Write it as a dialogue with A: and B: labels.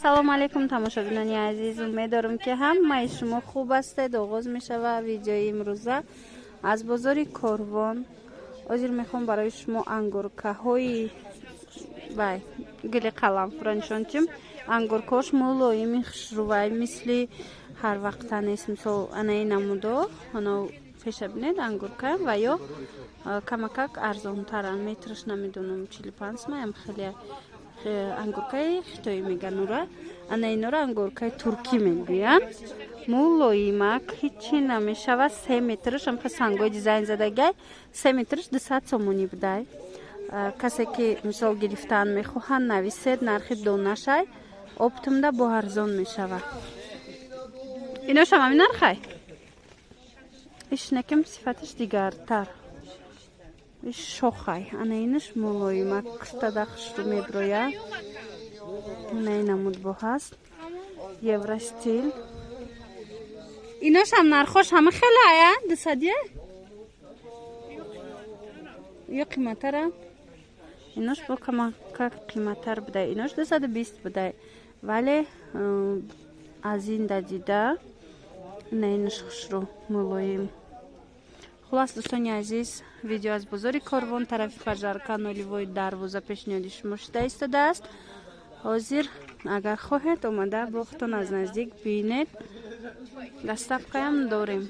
A: Салому алейкум, тамошобинони азиз. Умедорам, ки ҳамаи шумо хуб ҳастед. Оғоз мешавад видеои имрӯза аз бозори Корвон. Ҳозир мехоҳам барои шумо ангуркаҳои вай гили қаламфура нишон чим. Ангуркаош мулоими, хушрувай, мисли ҳар вақта нест. Мисол, анаи намудо, ано пеша бинед, ангурка ва ё камакак арзонтаран. Метраш намедонам, 45 маям, хеле ангуркаи хитоӣ меган ура. Ана инора ангуркаи туркӣ мегӯянд. Мулоимак, ҳичи намешавад. 3 метраш амха сангои дизайн задагай, 3 метраш 200 сомонӣ будай. Касе ки мисол гирифтан мехоҳанд, нависед. Нархи донашай оптом да бо арзон мешавад. Иношам ҳамин нархай. Ишнеким, сифаташ дигартар, иш шохай. Ана инаш мулоимак, кустада хушрӯ меброяд. Ана ин намуд бо ҳаст, евростил. Иношам нархош ҳама хеле ая, 200-я ё қиматтара. Инош бо камакак қиматтар будай, инош 220 будай, вале аз ин да дида на инаш хушрӯ, мулоим. Хулас, дӯстони азиз, видео аз бозори Корвон, тарафи Пожарка, нулевой дарвоза пешниҳоди шумо шуда истодааст. Ҳозир агар хоҳед, омада бохтон аз наздик бинед. Доставка ям дорем.